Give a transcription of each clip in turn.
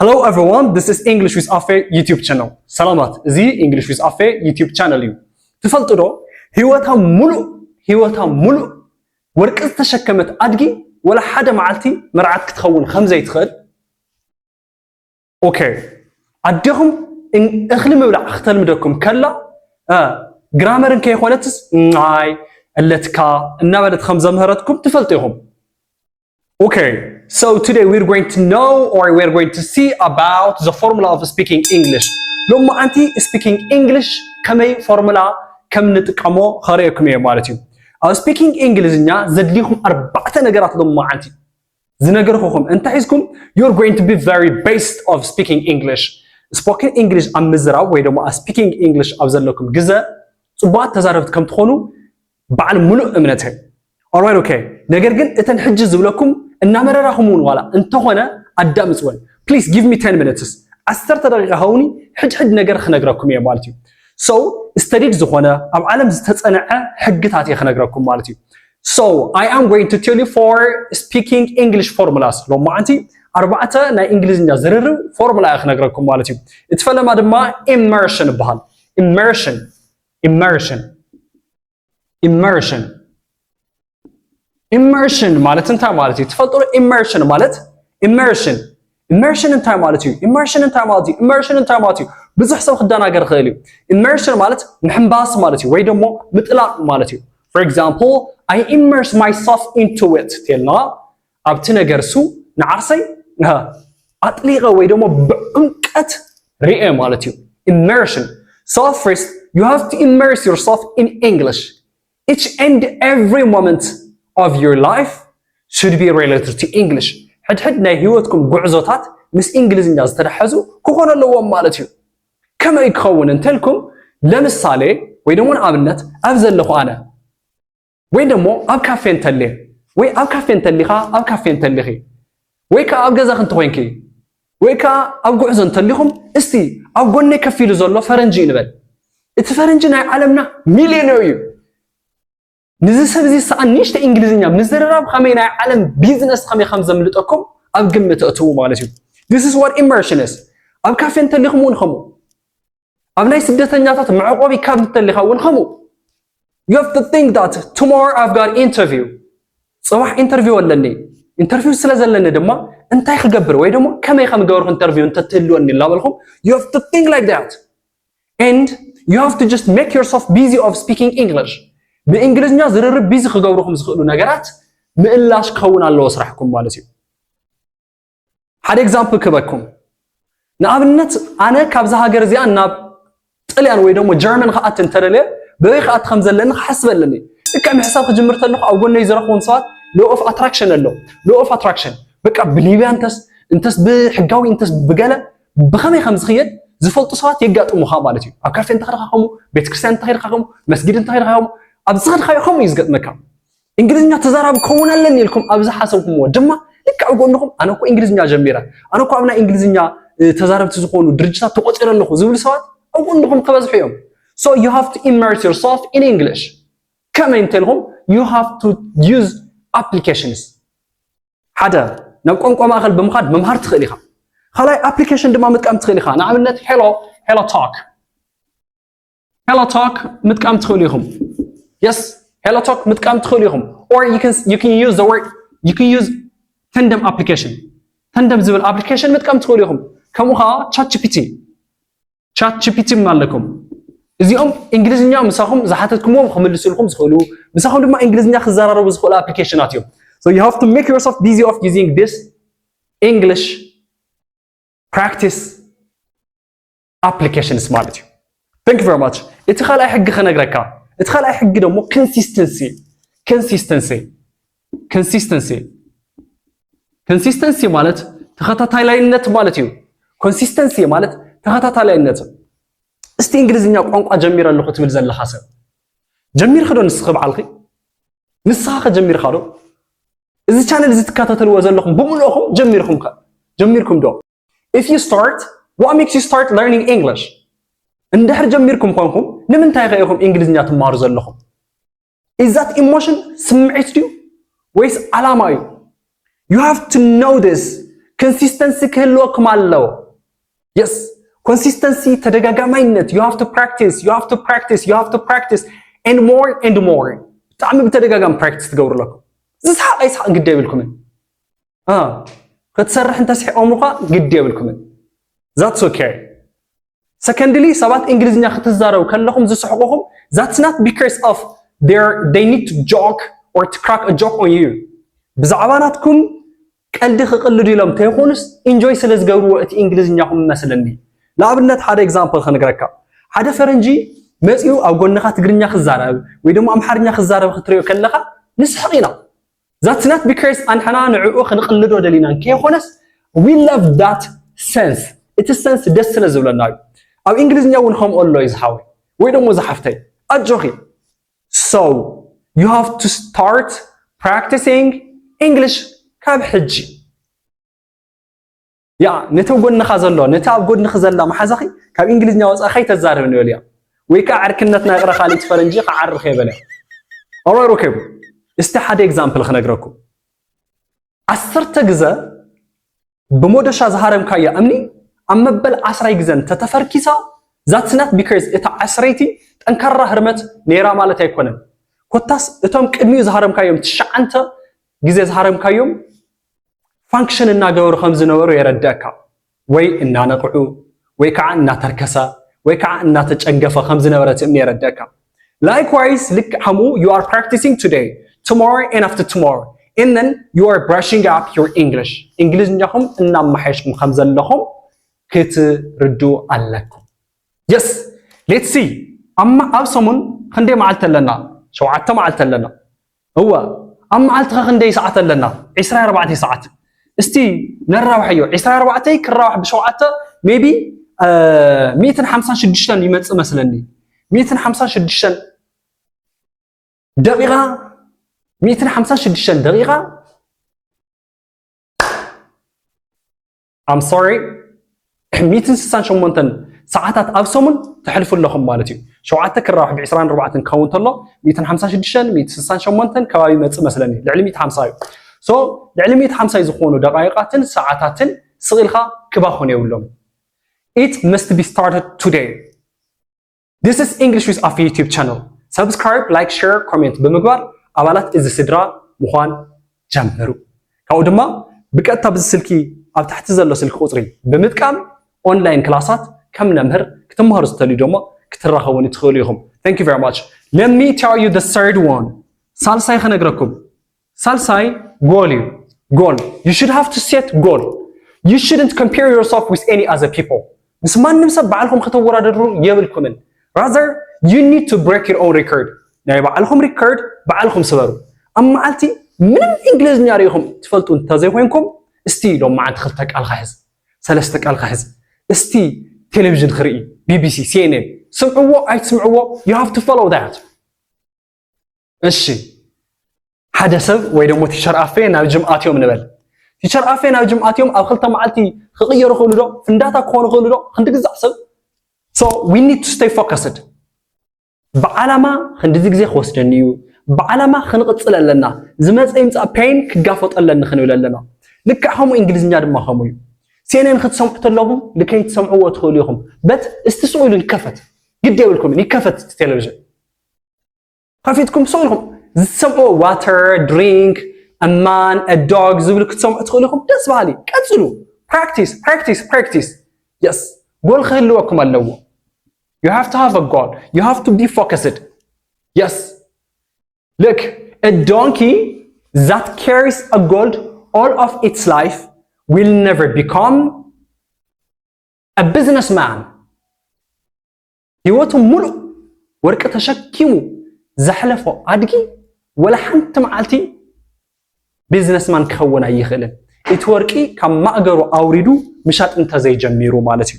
Hello everyone, this is English with Afe YouTube channel. ሰላማት፣ እዚ English with Afe YouTube channel እዩ። ትፈልጡ ዶ? ህይወታ ሙሉእ፣ ህይወታ ሙሉእ ወርቂ ዝተሸከመት ኣድጊ ወላ ሓደ መዓልቲ መርዓት ክትኸውን ከም ዘይትኽእል። ኦኬ፣ ኣዴኹም እን-፣ እኽሊ ምብላዕ ክተልምደኩም ከላ፣ እ፣ ግራመር እንከይኾነትስ፣ "ኛይ፣ እለትካ" እናበለት ከም ዘምሀረትኩም ትፈልጡ ኢኹም። Okay, so today we're going to know, or we're going to see about the formula of speaking English. ሎማዓንቲ speaking English ከመይ ፎርሙላ ከም ንጥቀሞ ከርእየኩም እየ ማለት እዩ። ኣብ speaking እንግሊዝኛ ዘድልይኩም ኣርባዕተ ነገራት ሎማዓንቲ ዝነገርኩኹም እንተሒዝኩም፣ you're going to be very best of speaking English። Spoken English ኣብ ምዝራብ ወይ ደሞ ኣብ speaking English ኣብ ዘለኩም ግዘ ጽቡቓት ተዛረብቲ ከም ትኾኑ በዓል ሙሉእ እምነት እየ። Alright, okay። ነገር ግን እተን ሕጂ ዝብለኩም እናመረራኹም እውን ዋላ እንተኾነ ኣዳምፅወን። Please give me ten minutes። ዓሰርተ ደቂቃ ሃውኒ፣ ሕድሕድ ነገር ክነግረኩም እየ ማለት እዩ። So studied ዝኾነ ኣብ ዓለም ዝተፀንዐ ሕግታት እየ ክነግረኩም ማለት እዩ። So I am going to tell you four speaking English formulas። ሎማዓንቲ ኣርባዕተ ናይ እንግሊዝኛ ዝርርብ ፎርሙላ እየ ክነግረኩም ማለት እዩ። እቲ ፈለማ ድማ immersion ይበሃል። Immersion፣ immersion፣ immersion። Immersion ማለት እንታይ ማለት እዩ? ትፈልጡ ዶ? Immersion ማለት፣ immersion፣ immersion እንታይ ማለት እዩ? Immersion እንታይ ማለት እዩ? Immersion እንታይ ማለት እዩ? ብዙሕ ሰብ ክደናገር ይኽእል እዩ። Immersion ማለት ምሕንባስ ማለት እዩ፣ ወይ ደሞ ምጥላቕ ማለት እዩ። For example, I immerse myself into it ተልና ኣብቲ ነገር እሱ ንዓርሰይ፣ እ፣ ኣጥሊቐ ወይ ደሞ ብዕምቀት ሪኤ ማለት እዩ። Immersion። So first, you have to immerse yourself in English. Each and every moment of your life should be related to English. ሕድሕድ ናይ ህይወትኩም ጉዕዞታት ምስ እንግሊዝኛ ዝተተሓዙ ክኾኑ ኣለዎም ማለት እዩ። ከመይ ክኸውን እንተልኩም፣ ለምሳሌ ወይ ደሞ ንኣብነት ኣብ ዘለኹ ኣነ፣ ወይ ደሞ ኣብ ካፌ እንተልየ፣ ወይ ኣብ ካፌ እንተሊኻ፣ ኣብ ካፌ እንተሊኺ፣ ወይ ከኣ ኣብ ገዛኺ እንተኾይንኪ፣ ወይ ከኣ ኣብ ጉዕዞ እንተሊኹም፣ እስቲ ኣብ ጎነይ ከፍ ኢሉ ዘሎ ፈረንጂ እዩ ንበል። እቲ ፈረንጂ ናይ ዓለምና ሚልዮነር እዩ። ንዚ ሰብ እዚ ሰኣን ንእሽተይ እንግሊዝኛ ምዝርራብ ከመይ ናይ ዓለም ቢዝነስ ከመይ ከም ዘምልጠኩም ኣብ ግምት እትእትዉ ማለት እዩ። This is what immersion is። ኣብ ካፌ እንተሊኹም እውን ከምኡ። ኣብ ናይ ስደተኛታት መዕቆቢ ካብ እንተሊኻ እውን ከምኡ። You have to think that tomorrow I've got interview። ጽባሕ ኢንተርቪው ኣለኒ። ኢንተርቪው ስለ ዘለኒ ድማ እንታይ ክገብር ወይ ደሞ ከመይ ከም ገበርኩ ኢንተርቪው እንተትህልወኒ እናበልኩም፣ you have to think like that። And you have to just make yourself busy of speaking English። ብእንግሊዝኛ ዝርርብ ቢዚ ክገብርኩም ዝኽእሉ ነገራት ምእላሽ ክኸውን ኣለዎ ስራሕኩም ማለት እዩ። ሓደ ኤግዛምፕል ክበኩም። ንኣብነት ኣነ ካብዛ ሃገር እዚኣ ናብ ጥልያን ወይ ደሞ ጀርመን ክኣቲ እንተደልየ፣ በበይ ክኣቲ ከም ዘለኒ ክሓስብ ኣለኒ። ልክዕ ምሕሳብ ክጅምር ተለኹ ኣብ ጎነይ ዝረኽቦም ሰባት law of attraction ኣሎ። Law of attraction። በቃ ብሊብያ እንተስ፣ እንተስ ብሕጋዊ እንተስ ብገለ ብኸመይ ከም ዝኽየድ ዝፈልጡ ሰባት የጋጥሙኻ ማለት እዩ። ኣብ ካፌ እንተኸድኻ ከምኡ፣ ቤተክርስትያን እንተኸድካ ከምኡ፣ መስጊድ እንተኸድካ ከምኡ፣ ኣብ ዝኸድካዮ ከምኡ እዩ ዝገጥመካ። እንግሊዝኛ ተዛራቢ ክኸውን ኣለኒ ኢልኩም ኣብ ዝሓሰብኩምዎ ድማ ልክዕ ኣብ ጎንኹም፣ ኣነ እኮ እንግሊዝኛ ጀሚረ፣ ኣነ እኮ ኣብ ናይ እንግሊዝኛ፣ እ፣ ተዛረብቲ ዝኾኑ ድርጅታት ተቖጺረ ኣለኹ ዝብሉ ሰባት ኣብ ጎንኹም ክበዝሑ እዮም። So you have to immerse yourself in English። ከመይ እንተልኩም? You have to use applications። ሓደ፣ ናብ ቋንቋ ማእከል ብምኻድ ምምሃር ትኽእል ኢኻ። ካልኣይ፣ ኣፕሊኬሽን ድማ ምጥቃም ትኽእል ኢኻ። ንኣብነት፣ ሄሎ፣ ሄሎ ታክ። ሄሎ ታክ ምጥቃም ትኽእሉ ኢኹም። የስ፣ ሄሎ ታክ ምጥቃም ትኽእሉ ኢኹም። Or you can, you can use the word, you can use ተንደም ኣፕሊኬሽን። ተንደም ዝብል ኣፕሊኬሽን ምጥቃም ትኽእሉ ኢኹም። ከምኡ ኸዓ ቻት ጂ ፒ ቲ። ቻት ጂ ፒ ቲ ኣለኩም። እዚኦም እንግሊዝኛ ምሳኹም ዝሓተትኩምዎም ክምልስልኩም ዝኽእሉ፣ ምሳኹም ድማ እንግሊዝኛ ክዘራረቡ ዝኽእሉ ኣፕሊኬሽናት እዮም። So you have to make yourself busy of using this English practice applications ማለት እዩ። Thank you very much። እቲ ካልኣይ ሕጊ ከነግረካ። እቲ ካልኣይ ሕጊ ደግሞ ኮንሲስተንሲ። ኮንሲስተንሲ። ኮንሲስተንሲ። ኮንሲስተንሲ ማለት ተኸታታላይነት ማለት እዩ። ኮንሲስተንሲ ማለት ተኸታታላይነት። እስቲ እንግሊዝኛ ቋንቋ ጀሚረ ኣለኹ ትብል ዘለኻ ሰብ፣ ጀሚርኺ ዶ ንስኺ በዓልኺ? ንስኻ ከ ጀሚርካ ዶ? እዚ ቻነል እዚ ትከታተልዎ ዘለኹም ብምልእኹም ጀሚርኩም ከ? ጀሚርኩም ዶ? If you start, what makes you start learning English? እንድሕር ጀሚርኩም ኮንኩም፣ ንምንታይ ከ ኢኹም እንግሊዝኛ ትማሩ ዘለኹም? Is that emotion? ስምዒት ድዩ? ወይስ ዓላማ እዩ? You have to know this። Consistency ክህልወኩም ኣለዎ። Yes, consistency፣ ተደጋጋማይነት። You have to practice, you have to practice, you have to practice and more and more። ብጣዕሚ ብተደጋጋሚ ፕራክቲስ ትገብሩ ኣለኩም። ዝስሓቕ ኣይስሓቕ ግዲ የብልኩምን። እ፣ ክትሰርሕ እንተስሒቖምኻ ግዲ የብልኩምን። That's okay። Secondly፣ ሰባት እንግሊዝኛ ክትዛረቡ ከለኹም ዝስሕቑኹም፣ that's not because of their they need to joke or to crack a joke on you። ብዛዕባ ናትኩም ቀልዲ ክቕልዱ ኢሎም ተይኮኑስ፣ ኢንጆይ ስለ ዝገብርዎ እቲ እንግሊዝኛኹም መስለኒ። ንኣብነት ሓደ ኤግዛምፕል ክነግረካ። ሓደ ፈረንጂ መፂኡ ኣብ ጎንኻ ትግርኛ ክዛረብ ወይ ደሞ ኣምሓርኛ ክዛረብ ክትሪኦ ከለኻ ንስሕቕ ኢና። That's not because ኣንሕና ንዕኡ ክንቕልዶ ደሊና እንከይኮነስ፣ we love that sense። እቲ ሰንስ ደስ ስለ ዝብለና እዩ። ኣብ እንግሊዝኛ እውን ከምኡ ኣሎ እዩ ዝሓወይ ወይ ደሞ ዝሓፍተይ። ኣጆኺ። So you have to start practicing English ካብ ሕጂ። ያ፣ ነቲ ኣብ ጎንኻ ዘሎ፣ ነቲ ኣብ ጎንኺ ዘላ መሓዛኺ ካብ እንግሊዝኛ ወፃኢ ከይተዛርብኒ በልያ። ወይ ከዓ ዕርክነትና ይቕረ፣ ካልእ ፈረንጂ ክዓርኽ እየ በልያ። Alright, okay። እስቲ ሓደ ኤግዛምፕል ክነግረኩም። ዓሰርተ ግዘ ብሞደሻ ዝሃረምካያ እምኒ ኣብ መበል ዓስራይ ግዘ እንተተፈርኪሳ፣ that's not because እታ ዓስረይቲ ጠንካራ ህርመት ነይራ ማለት ኣይኮነን። ኮታስ እቶም ቅድሚኡ ዝሃረምካዮም ትሽዓንተ ግዜ ዝሃረምካዮም ፋንክሽን እናገበሩ ከም ዝነበሩ የረድአካ። ወይ እናነቕዑ፣ ወይ ከዓ እናተርከሰ፣ ወይ ከዓ እናተጨንገፈ ከም ዝነበረ እቲ እምኒ የረድአካ። Likewise፣ ልክዕ ከምኡ፣ you are practicing today, tomorrow and after tomorrow, and then you are brushing up your English። እንግሊዝኛኹም እናመሓየሽኩም ከም ዘለኹም ክትርድኡ ኣለኩም። Yes, let's see። ኣብ ማ-፣ ኣብ ሰሙን ክንደይ መዓልቲ ኣለና? ሸውዓተ መዓልቲ ኣለና። እወ፣ ኣብ መዓልቲ ኸ ክንደይ ሰዓት ኣለና? ዕስራን ኣርባዕተን ሰዓት። እስቲ ነራብሐዮ። ዕስራን ኣርባዕተን ክራባሕ ብሸውዓተ፣ ሜቢ፣ እ፣ ሚእትን ሓምሳን ሽዱሽተን ይመጽእ መስለኒ። ሚእትን ሓምሳን ሽዱሽተን ደቂቓ፣ ሚእትን ሓምሳን ሽዱሽተን ደቂቓ፣ I'm sorry፣ ሚእትን ስሳን ሸሞንተን ሰዓታት ኣብ ሰሙን ተሕልፉ ኣለኹም ማለት እዩ። ሸውዓተ ክራባሕ ብዕስራን ኣርባዕተን ክኸውን እንተሎ፣ ሚእትን ሓምሳን ሽዱሽተን፣ ሚእትን ስሳን ሸሞንተን ከባቢ ይመጽእ መስለኒ። ልዕሊ ሚእቲ ሓምሳ እዩ። So፣ ልዕሊ ሚእቲ ሓምሳ ዝኾኑ ደቃይቃትን ሰዓታትን ስቕ ኢልካ ክባኽኑ የብሎም። It must be started today። This is English with Afi YouTube channel። Subscribe, like፣ share፣ comment ብምግባር ኣባላት እዚ ስድራ ምዃን ጀምሩ። ካብኡ ድማ ብቀጥታ ብዚ ስልኪ፣ ኣብ ታሕቲ ዘሎ ስልኪ ቁጽሪ ብምጥቃም ኦንላይን ክላሳት ከም ነምህር፣ ክትመሃሩ ዝደልዩ ድማ ክትራኸቡኒ ትኽእሉ ኢኹም። Thank you very much. Let me tell you the third one። ሳልሳይ ክነግረኩም። ሳልሳይ፣ ጎል እዩ። ጎል። You should have to set goal. You shouldn't compare yourself with any other people. ምስ ማንም ሰብ ባዕልኹም ከተወዳድሩ የብልኩምን። Rather, you need to break your own record. ናይ ባዕልኹም ሪከርድ ባዕልኹም ስበሩ። ኣብ መዓልቲ ምንም እንግሊዝኛ ርኢኹም ትፈልጡ እንተዘይኮይንኩም፣ እስቲ ሎማዓንቲ ክልተ ቃል ክሕዝ፣ ሰለስተ ቃል ክሕዝ፣ እስቲ ቴሌቪዥን ክርኢ፣ ቢ ቢ ሲ፣ ሲ ኤን ኤን፣ ስምዕዎ ኣይትስምዕዎ፣ you have to follow that። እሺ፣ ሓደ ሰብ ወይ ደሞ ቲቸር ኣፌ ናብ ጅም ኣትዮም ንበል። ቲቸር ኣፌ ናብ ጅም ኣትዮም ኣብ ክልተ መዓልቲ ክቕየሩ ክእሉ ዶ? ፍንዳታ ክኾኑ ክእሉ ዶ? ክንዲ ግዛዕ ሰብ። So we need to stay focused። ብዓላማ ክንድዚ ግዜ ክወስደኒ እዩ፣ ብዓላማ ክንቕጽል ኣለና፣ ዝመጸ ይምጻእ ፔን ክጋፈጦ ኣለኒ ክንብል ኣለና። ልክዕ ከምኡ እንግሊዝኛ ድማ ከምኡ እዩ። ሲ ኤን ኤን ክትሰምዑ ተለኹም ልከይ ትሰምዕዎ ትኽእሉ ኢኹም። በት እስቲ ስቕ ኢሉ ይከፈት፣ ግድ የብልኩምን፣ ይከፈት እቲ ቴሌቪዥን። ከፊትኩም ስቕ ኢልኩም ዝሰምዑ፣ ዋተር፣ ድሪንክ፣ አ ማን፣ አ ዶግ ዝብሉ ክትሰምዑ ትኽእሉ ኢኹም። ደስ በሃሊ። ቀጽሉ። ፕራክቲስ፣ ፕራክቲስ፣ ፕራክቲስ። የስ። ጎል ክህልወኩም ኣለዎ። You have to have a goal. You have to be focused. Yes. Look, a donkey that carries a gold all of its life will never become a businessman. ህይወቱ ሙሉእ ወርቂ ተሸኪሙ ዘሕለፎ ኣድጊ ወላ ሓንቲ መዓልቲ ቢዝነስማን ክኸውን ኣይኽእልን። እቲ ወርቂ ካብ ማእገሩ ኣውሪዱ ምሻጥ እንተዘይጀሚሩ ማለት እዩ።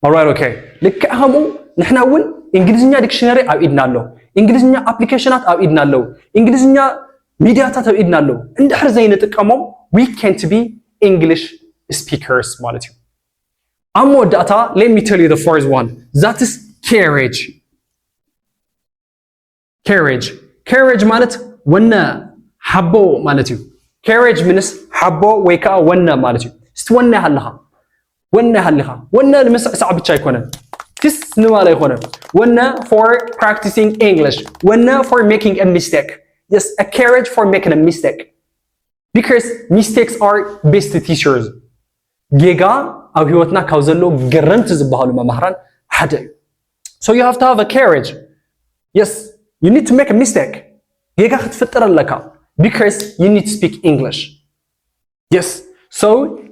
Alright, okay። ልክዕ ከምኡ ንሕና እውን እንግሊዝኛ ዲክሽነሪ ኣብ ኢድና ኣሎ፣ እንግሊዝኛ ኣፕሊኬሽናት ኣብ ኢድና ኣለዉ፣ እንግሊዝኛ ሚድያታት ኣብ ኢድና ኣለዉ። እንድሕር ዘይንጥቀሞም we can't be English speakers ማለት እዩ። ኣብ መወዳእታ let me tell you the fourth one, that is courage. Courage. Courage ማለት ወነ ሓቦ ማለት እዩ። Courage means ሓቦ ወይ ከዓ ወነ ማለት እዩ። እስቲ ወነ ይሃልኻ፣ ወነ ይሃልኻ። ወነ ንምስዕሳዕ ብቻ ኣይኮነን፣ ፊስ ንማለ ኣይኮነን። ወነ for practicing English፣ ወነ for making a mistake. Yes, a courage for making a mistake, because mistakes are best teachers. ጌጋ ኣብ ህይወትና ካብ ዘለዉ ገረምቲ ዝበሃሉ መማህራን ሓደ እዩ። So you have to have a courage. Yes, you need to make a mistake. ጌጋ ክትፍጥር ኣለካ, because you need to speak English. Yes, so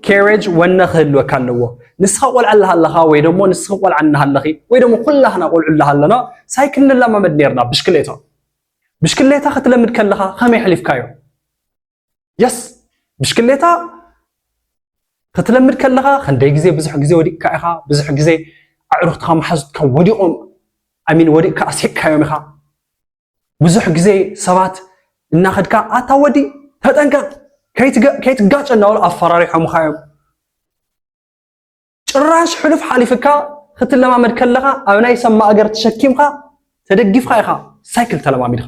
courage ወነ ክህልወካ ኣለዎ። ንስኻ ቆልዓ ኣለኻ ኣለኻ ወይ ደሞ ንስኻ ቆልዓ እናሃለኺ ወይ ደሞ ኩላህና ቆልዑ ኣለሃለና ሳይክል ንለማመድ ነርና፣ ብሽክሌታ። ብሽክሌታ ክትለምድ ከለኻ ከመይ ኣሕሊፍካዮ? Yes, ብሽክሌታ ክትለምድ ከለኻ ክንደይ ግዜ፣ ብዙሕ ግዜ ወዲቅካ ኢኻ፣ ብዙሕ ግዜ ኣዕሩኽትኻ መሓዙትካ ወዲቖም፣ I mean ወዲቅካ ኣስሒቅካዮም ኢኻ። ብዙሕ ግዜ ሰባት እናኸድካ ኣታ ወዲ ተጠንቀቕ፣ ከይትገ- ከይትጋጨ እናበሉ ኣፈራሪሖምኻ እዮም። ጭራሽ ሕሉፍ ሓሊፍካ ክትለማመድ ከለኻ ኣብ ናይ ሰብ ማእገር ተሸኪምካ ተደጊፍካ ኢኻ ሳይክል ተለማሚድካ።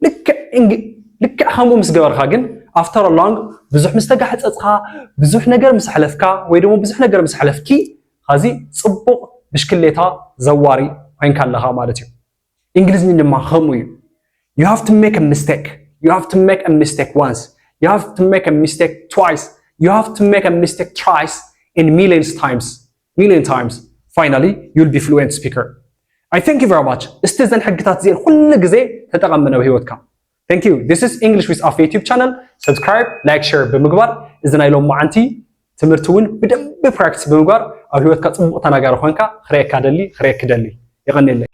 ልክዕ እንግ- ልክዕ ከምኡ ምስ ገበርካ ግን after a long ብዙሕ ምስ ተጋሕጸጽካ፣ ብዙሕ ነገር ምስ ኣሕለፍካ ወይ ደሞ ብዙሕ ነገር ምስ ኣሕለፍኪ፣ ኸዚ ጽቡቕ ብሽክሌታ ዘዋሪ ኮይንካ ኣለኻ ማለት እዩ። እንግሊዝኛ ድማ ከምኡ እዩ። You have to make a mistake. You have to make a mistake once. You have to make a mistake twice. You have to make a mistake thrice and millions times. Million times. Finally, you'll be fluent speaker. I thank you very much. እስቲ እዘን ሕግታት እዚአን ኩሉ ግዜ ተጠቐመን ኣብ ህይወትካ። Thank you. This is English with Afe YouTube channel. Subscribe, like፣ share ብምግባር እዚ ናይ ሎማዓንቲ ትምህርቲ እውን ብደንቢ ፕራክቲስ ብምግባር ኣብ ህይወትካ ጽቡቕ ተናጋሪ ኮይንካ ክርእየካ ደሊ፣ ክርእየኪ ደሊ። የቐንየለይ።